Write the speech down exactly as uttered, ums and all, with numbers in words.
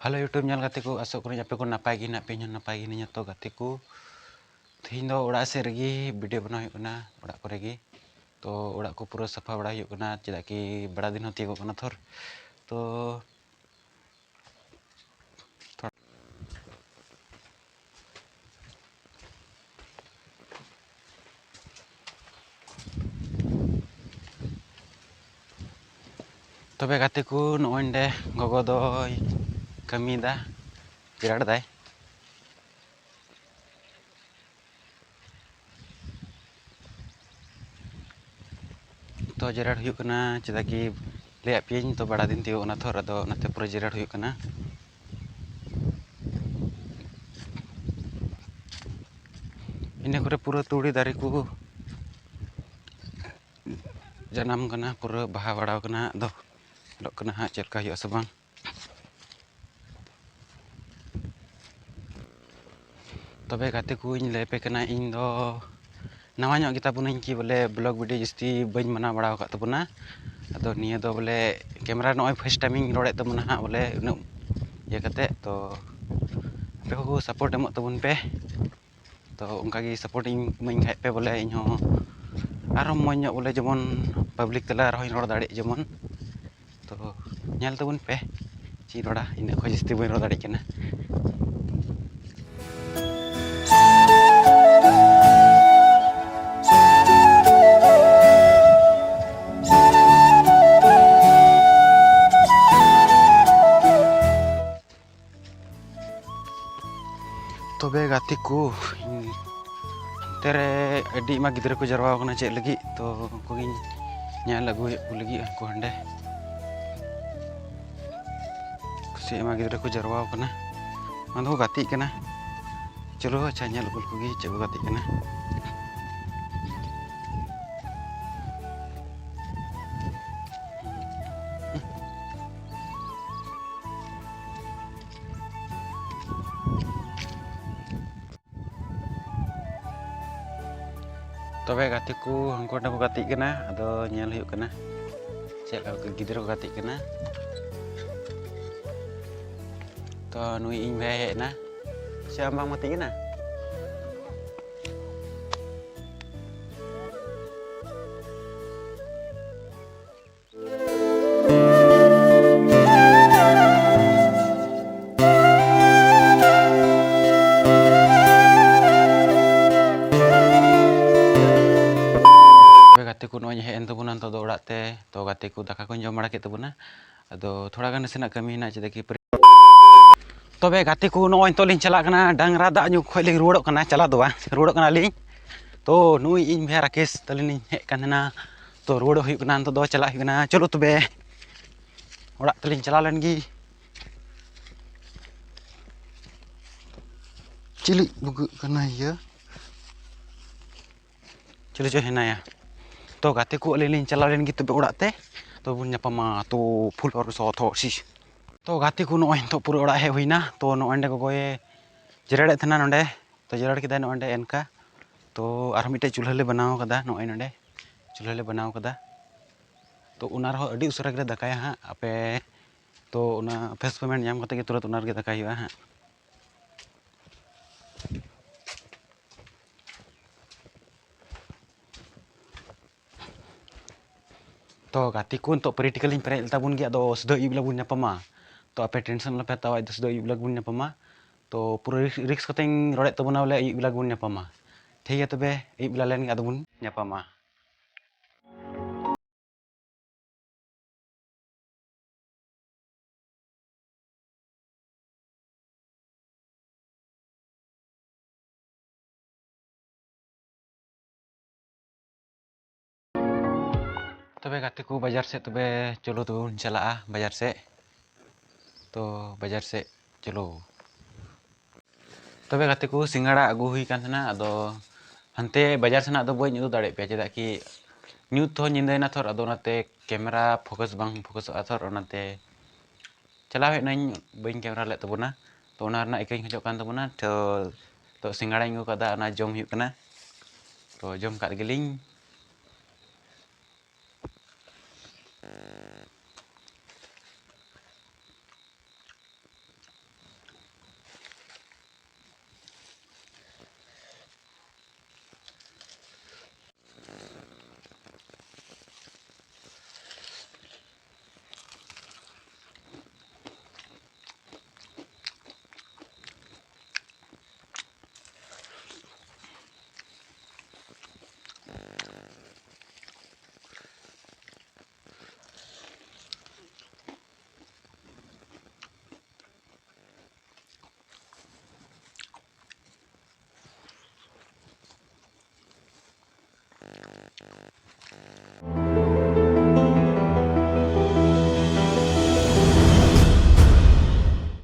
Hello YouTube ᱧᱮᱞ ᱜᱟᱛᱮ ᱠᱚ, ᱟᱥᱚᱜ ᱠᱟᱹᱱᱟᱹᱧ ᱟᱯᱮ ᱠᱚ ᱱᱟᱯᱟᱭ ᱜᱮ ᱦᱮᱱᱟᱜ ᱯᱮᱭᱟ, ᱤᱧ ᱦᱚᱸ ᱱᱟᱯᱟᱭ ᱜᱮ ᱦᱤᱱᱟᱹᱧᱟ᱾ ᱛᱚ ᱜᱟᱛᱮ ᱠᱚ, ᱛᱮᱦᱮᱧ ᱫᱚ ᱚᱲᱟᱜ ᱥᱮᱫ ᱨᱮᱜᱮ video ᱵᱮᱱᱟᱣ ᱦᱩᱭᱩᱜ ᱠᱟᱱᱟ, ᱚᱲᱟᱜ ᱠᱚᱨᱮ ᱜᱮ᱾ ᱛᱚ ᱚᱲᱟᱜ ᱠᱚ ᱯᱩᱨᱟᱹ ᱥᱟᱯᱷᱟ ᱵᱟᱲᱟ ᱦᱩᱭᱩᱜ ᱠᱟᱱᱟ, ᱪᱮᱫᱟᱜ ᱠᱤ ᱵᱟᱲᱟ ᱫᱤᱱ ᱦᱚᱸ ᱛᱤᱭᱳᱜᱚᱜ ᱠᱟᱱᱟ ᱛᱷᱚᱨ᱾ ᱛᱚ ᱛᱚᱵᱮ ᱜᱟᱛᱮ ᱠᱚ, ᱱᱚᱜᱼᱚᱭ ᱱᱚᱰᱮ ᱜᱚᱜᱚ ᱫᱚᱭ ᱠᱟᱹᱢᱤᱭᱮᱫᱟ, ᱡᱮᱨᱮᱲ ᱫᱟᱭ᱾ ᱛᱚ ᱡᱮᱨᱮᱲ ᱦᱩᱭᱩᱜ ᱠᱟᱱᱟ, ᱪᱮᱫᱟᱜ ᱠᱤ ᱞᱟᱹᱭᱟᱫ ᱯᱮᱭᱟᱹᱧ ᱛᱚ ᱵᱟᱲᱟ ᱫᱤᱱ ᱛᱤᱭᱳᱜ ᱠᱟᱱᱟ ᱛᱷᱚᱨ, ᱟᱫᱚ ᱚᱱᱟᱛᱮ ᱯᱩᱨᱟᱹ ᱡᱮᱨᱮᱲ ᱦᱩᱭᱩᱜ ᱠᱟᱱᱟ᱾ ᱤᱱᱟᱹ ᱠᱚᱨᱮ ᱯᱩᱨᱟᱹ ᱛᱩᱲᱤ ᱫᱟᱨᱮ ᱠᱚ ᱡᱟᱱᱟᱢ ᱠᱟᱱᱟ, ᱯᱩᱨᱟᱹ ᱵᱟᱦᱟ ᱵᱟᱲᱟᱣ ᱠᱟᱱᱟ᱾ ᱟᱫᱚ ᱧᱮᱞᱚᱜ ᱠᱟᱱᱟ ᱦᱟᱸᱜ ᱪᱮᱫ ᱞᱮᱠᱟ ᱦᱩᱭᱩᱜᱼᱟ ᱥᱮ ᱵᱟᱝ᱾ ᱛᱚᱵᱮ ᱜᱟᱛᱮ ᱠᱚᱧ ᱞᱟᱹᱭ ᱟᱯᱮ ᱠᱟᱱᱟ, ᱤᱧ ᱫᱚ ᱱᱟᱣᱟ ᱧᱚᱜ ᱜᱮᱛᱟ ᱵᱚᱱᱟᱹᱧ ᱠᱤ ᱵᱚᱞᱮ vlog video ᱡᱟᱹᱥᱛᱤ ᱵᱟᱹᱧ ᱵᱮᱱᱟᱣ ᱵᱟᱲᱟ ᱟᱠᱟᱫ ᱛᱟᱵᱚᱱᱟ᱾ ᱟᱫᱚ ᱱᱤᱭᱟᱹ ᱫᱚ ᱵᱚᱞᱮ camera ᱱᱚᱜᱼᱚᱭ first time ᱤᱧ ᱨᱚᱲᱮᱫ ᱛᱟᱵᱚᱱᱟ ᱦᱟᱸᱜ, ᱵᱚᱞᱮ ᱩᱱᱟᱹᱜ ᱤᱭᱟᱹ ᱠᱟᱛᱮᱫ᱾ ᱛᱚ ᱟᱯᱮ ᱠᱚ support ᱮᱢᱚᱜ ᱛᱟᱵᱚᱱ ᱯᱮ᱾ ᱛᱚ ᱚᱱᱠᱟ ᱜᱮ support ᱤᱧ ᱮᱢᱟᱹᱧ ᱠᱷᱟᱡ ᱯᱮ ᱵᱚᱞᱮ, ᱤᱧ ᱦᱚᱸ ᱟᱨᱦᱚᱸ ᱢᱚᱡᱽ ᱧᱚᱜ ᱵᱚᱞᱮ ᱡᱮᱢᱚᱱ public ᱛᱟᱞᱟ ᱨᱮᱦᱚᱸᱧ ᱨᱚᱲ ᱫᱟᱲᱮᱜ ᱡᱮᱢᱚᱱ᱾ ᱛᱚ ᱧᱮᱞ ᱛᱟᱵᱚᱱ ᱯᱮ, ᱪᱮᱫ ᱤᱧ ᱨᱚᱲᱟ, ᱤᱱᱟᱹᱜ ᱠᱷᱚᱱ ᱡᱟᱹᱥᱛᱤ ᱵᱟᱹᱧ ᱨᱚᱲ ᱫᱟᱲᱮᱜ ᱠᱟᱱᱟ᱾ ᱛᱚᱵᱮ ᱜᱟᱛᱮ ᱠᱚ, ᱦᱟᱱᱛᱮ ᱨᱮ ᱟᱹᱰᱤ ᱟᱭᱢᱟ ᱜᱤᱫᱽᱨᱟᱹ ᱠᱚ ᱡᱟᱨᱣᱟ ᱟᱠᱟᱱᱟ ᱪᱮᱫ ᱞᱟᱹᱜᱤᱫ, ᱛᱚ ᱩᱱᱠᱩ ᱜᱤᱧ ᱧᱮᱞ ᱟᱹᱜᱩᱭᱮᱫ ᱠᱚ ᱞᱟᱹᱜᱤᱫ᱾ ᱩᱱᱠᱩ ᱦᱟᱸᱰᱮ ᱠᱩᱥᱤ ᱟᱭᱢᱟ ᱜᱤᱫᱽᱨᱟᱹ ᱠᱚ ᱡᱟᱨᱣᱟ ᱟᱠᱟᱱᱟ, ᱚᱱᱟ ᱫᱚᱠᱚ ᱜᱟᱛᱮᱜ ᱠᱟᱱᱟ᱾ ᱪᱚᱞᱚ ᱟᱪᱪᱷᱟ, ᱧᱮᱞ ᱟᱹᱜᱩ ᱞᱮᱠᱚ ᱜᱮ ᱪᱮᱫ ᱠᱚ ᱜᱟᱛᱮᱜ ᱠᱟᱱᱟ᱾ ᱛᱚᱵᱮ ᱜᱟᱛᱮ ᱠᱚ ᱦᱟᱱᱠᱩ ᱱᱟᱰᱮ ᱠᱚ ᱜᱟᱛᱮᱜ ᱠᱟᱱᱟ, ᱟᱫᱚ ᱧᱮᱞ ᱦᱩᱭᱩᱜ ᱠᱟᱱᱟ ᱪᱮᱫ ᱞᱮᱠᱟ ᱜᱤᱫᱽᱨᱟᱹ ᱠᱚ ᱜᱟᱛᱮᱜ ᱠᱟᱱᱟ᱾ ᱛᱚ, ᱱᱩᱭ ᱤᱧ ᱵᱷᱟᱭ ᱦᱮᱡ ᱮᱱᱟ᱾ ᱥᱮ ᱟᱢ ᱵᱟᱢ ᱜᱟᱛᱮᱜ ᱠᱟᱱᱟ? ᱛᱚᱵᱮ ᱜᱟᱛᱮ ᱠᱚ, ᱱᱚᱜᱼᱚᱭ ᱦᱮᱡ ᱮᱱ ᱛᱟᱵᱚᱱᱟ ᱱᱤᱛᱚᱜ ᱫᱚ ᱚᱲᱟᱜ ᱛᱮ᱾ ᱛᱚ ᱜᱟᱛᱮ ᱠᱚ, ᱫᱟᱠᱟ ᱠᱚᱧ ᱡᱚᱢ ᱵᱟᱲᱟ ᱠᱮᱫ ᱛᱟᱵᱚᱱᱟ᱾ ᱟᱫᱚ ᱛᱷᱚᱲᱟ ᱜᱟᱱ ᱱᱟᱥᱮᱱᱟᱜ ᱠᱟᱹᱢᱤ ᱦᱮᱱᱟᱜᱼᱟ, ᱪᱮᱫᱟᱜ ᱠᱤ ᱯᱨᱮ-, ᱛᱚᱵᱮ ᱜᱟᱛᱮ ᱠᱚ, ᱱᱚᱜᱼᱚᱭ ᱱᱤᱛᱚᱜ ᱞᱤᱧ ᱪᱟᱞᱟᱜ ᱠᱟᱱᱟ, ᱰᱟᱝᱨᱟ ᱫᱟᱜ ᱧᱩ ᱠᱷᱚᱡ ᱞᱤᱧ ᱨᱩᱣᱟᱹᱲᱚᱜ ᱠᱟᱱᱟ᱾ ᱪᱟᱞᱟᱜ ᱫᱚ ᱵᱟᱝ, ᱨᱩᱣᱟᱹᱲᱚᱜ ᱠᱟᱱᱟᱞᱤᱧ᱾ ᱛᱚ ᱱᱩᱭ ᱤᱧ ᱵᱷᱟᱭ ᱨᱟᱠᱮᱥ ᱛᱟᱹᱞᱤᱧ ᱞᱤᱧ ᱦᱮᱡ ᱠᱟᱱ ᱛᱟᱦᱮᱱᱟ᱾ ᱛᱚ ᱨᱩᱣᱟᱹᱲᱚᱜ ᱦᱩᱭᱩᱜ ᱠᱟᱱᱟ, ᱱᱤᱛᱚᱜ ᱫᱚ ᱪᱟᱞᱟᱜ ᱦᱩᱭᱩᱜ ᱠᱟᱱᱟ᱾ ᱪᱚᱞᱚ ᱛᱚᱵᱮ ᱚᱲᱟᱜ ᱛᱮᱞᱤᱧ ᱪᱟᱞᱟᱣ ᱞᱮᱱ ᱜᱮ᱾ ᱪᱤᱞᱤ ᱵᱷᱩᱜᱟᱹᱜ ᱠᱟᱱᱟᱭ ᱭᱟ? ᱪᱤᱞᱤ ᱪᱚ ᱦᱮᱱᱟᱭᱟ᱾ ᱛᱚ ᱜᱟᱛᱮ ᱠᱚ, ᱟᱹᱞᱤᱧ ᱞᱤᱧ ᱪᱟᱞᱟᱣ ᱞᱮᱱ ᱜᱮ ᱛᱚᱵᱮ ᱚᱲᱟᱜ ᱛᱮ, ᱛᱚ ᱵᱚᱱ ᱧᱟᱯᱟᱢᱟ᱾ ᱛᱚ ᱯᱷᱩᱞ ᱯᱟᱣᱟᱨ ᱥᱚ ᱛᱷᱚ ᱥᱤ᱾ ᱛᱚ ᱜᱟᱛᱮ ᱠᱚ, ᱱᱚᱜᱼᱚᱭ ᱱᱤᱛᱚᱜ ᱯᱩᱨᱟᱹ ᱚᱲᱟᱜ ᱦᱮᱡ ᱦᱩᱭᱱᱟ᱾ ᱛᱚ ᱱᱚᱜᱼᱚᱭ ᱱᱚᱸᱰᱮ ᱜᱚᱜᱚᱭ ᱡᱮᱨᱮᱲᱮᱫ ᱛᱟᱦᱮᱱᱟ ᱱᱚᱸᱰᱮ, ᱛᱚ ᱡᱮᱨᱮᱲ ᱠᱮᱫᱟᱭ ᱱᱚᱜᱼᱚᱭ ᱱᱚᱸᱰᱮ ᱮᱱᱠᱟ᱾ ᱛᱚ ᱟᱨᱦᱚᱸ ᱢᱤᱫᱴᱮᱡ ᱪᱩᱞᱦᱟᱹ ᱞᱮ ᱵᱮᱱᱟᱣ ᱠᱟᱫᱟ, ᱱᱚᱜᱼᱚᱭ ᱱᱚᱸᱰᱮ ᱪᱩᱞᱦᱟᱹ ᱞᱮ ᱵᱮᱱᱟᱣ ᱠᱟᱫᱟ᱾ ᱛᱚ ᱚᱱᱟ ᱨᱮᱦᱚᱸ ᱟᱹᱰᱤ ᱩᱥᱟᱹᱨᱟ ᱜᱮᱞᱮ ᱫᱟᱠᱟᱭᱟ ᱦᱟᱸᱜ᱾ ᱟᱯᱮ ᱛᱚ ᱚᱱᱟ ᱯᱷᱮᱥ ᱯᱮᱢᱮᱱᱴ ᱧᱟᱢ ᱠᱟᱛᱮ ᱜᱮ ᱛᱩᱨᱟᱹᱛ ᱚᱱᱟ ᱨᱮᱜᱮ ᱫᱟᱠᱟᱭ ᱦᱩᱭᱩᱜᱼᱟ ᱦᱟᱸᱜ᱾ ᱛᱚ ᱜᱟᱛᱮ ᱠᱚ, ᱱᱤᱛᱚᱜ ᱯᱨᱮᱠᱴᱤᱠᱟᱞ ᱤᱧ ᱯᱮᱨᱮᱡ ᱞᱮᱛᱟ ᱵᱚᱱ ᱜᱮ, ᱟᱫᱚ ᱥᱤᱫᱷᱟᱹ ᱟᱹᱭᱩᱵ ᱵᱮᱞᱟ ᱵᱚᱱ ᱧᱟᱯᱟᱢᱟ᱾ ᱛᱚ ᱟᱯᱮ ᱴᱮᱱᱥᱚᱱ ᱟᱞᱚᱯᱮ ᱦᱟᱛᱟᱣᱟ, ᱟᱫᱚ ᱥᱤᱫᱷᱟᱹ ᱟᱹᱭᱩᱵ ᱵᱮᱞᱟ ᱵᱚᱱ ᱧᱟᱯᱟᱢᱟ᱾ ᱛᱚ ᱯᱩᱨᱟᱹ ᱨᱤᱠᱥ, ᱨᱤᱠᱥ ᱠᱟᱛᱮᱧ ᱨᱚᱲᱮᱫ ᱛᱟᱵᱚᱱᱟ ᱵᱚᱞᱮ ᱟᱹᱭᱩᱵ ᱵᱮᱞᱟ ᱜᱮᱵᱚᱱ ᱧᱟᱯᱟᱢᱟ᱾ ᱴᱷᱤᱠ ᱜᱮᱭᱟ, ᱛᱚᱵᱮ ᱟᱹᱭᱩᱵ ᱵᱮᱞᱟ ᱞᱮᱱ ᱜᱮ ᱟᱫᱚ ᱵᱚᱱ ᱧᱟᱯᱟᱢᱟ᱾ ᱛᱚᱵᱮ ᱜᱟᱛᱮ ᱠᱚ, ᱵᱟᱡᱟᱨ ᱥᱮᱫ ᱛᱚᱵᱮ ᱪᱚᱞᱚ ᱛᱚᱵᱮ ᱵᱚᱱ ᱪᱟᱞᱟᱜᱼᱟ ᱵᱟᱡᱟᱨ ᱥᱮᱫ᱾ ᱛᱚ ᱵᱟᱡᱟᱨ ᱥᱮᱫ ᱪᱚᱞᱚ᱾ ᱛᱚᱵᱮ ᱜᱟᱛᱮ ᱠᱚ, ᱥᱤᱸᱜᱟᱲᱟ ᱟᱹᱜᱩ ᱦᱩᱭ ᱠᱟᱱ ᱛᱟᱦᱮᱱᱟ, ᱟᱫᱚ ᱦᱟᱱᱛᱮ ᱵᱟᱡᱟᱨ ᱥᱮᱱᱟᱜ ᱫᱚ ᱵᱟᱹᱧ ᱩᱫᱩᱜ ᱫᱟᱲᱮᱭᱟᱜ ᱯᱮᱭᱟ, ᱪᱮᱫᱟᱜ ᱠᱤ ᱧᱩᱛ ᱦᱚᱸ ᱧᱤᱫᱟᱹᱭᱮᱱᱟ ᱛᱷᱚᱨ, ᱟᱫᱚ ᱚᱱᱟᱛᱮ ᱠᱮᱢᱮᱨᱟ ᱯᱷᱳᱠᱟᱥ ᱵᱟᱝ ᱯᱷᱳᱠᱟᱥᱚᱜᱼᱟ ᱛᱷᱚᱨ, ᱚᱱᱟᱛᱮ ᱪᱟᱞᱟᱣ ᱦᱮᱡ ᱱᱟᱹᱧ, ᱵᱟᱹᱧ ᱠᱮᱢᱮᱨᱟ ᱞᱮᱫ ᱛᱟᱵᱚᱱᱟ᱾ ᱛᱚ ᱚᱱᱟ ᱨᱮᱱᱟᱜ ᱤᱠᱟᱹᱧ ᱠᱷᱚᱡᱚᱜ ᱠᱟᱱ ᱛᱟᱵᱚᱱᱟ᱾ ᱛᱚ, ᱛᱚ ᱥᱤᱸᱜᱟᱲᱟᱧ ᱟᱹᱜᱩ ᱠᱟᱫᱟ, ᱚᱱᱟ ᱡᱚᱢ ᱦᱩᱭᱩᱜ ᱠᱟᱱᱟ᱾ ᱛᱚ ᱡᱚᱢ ᱠᱟᱜ ᱜᱮᱞᱤᱧ᱾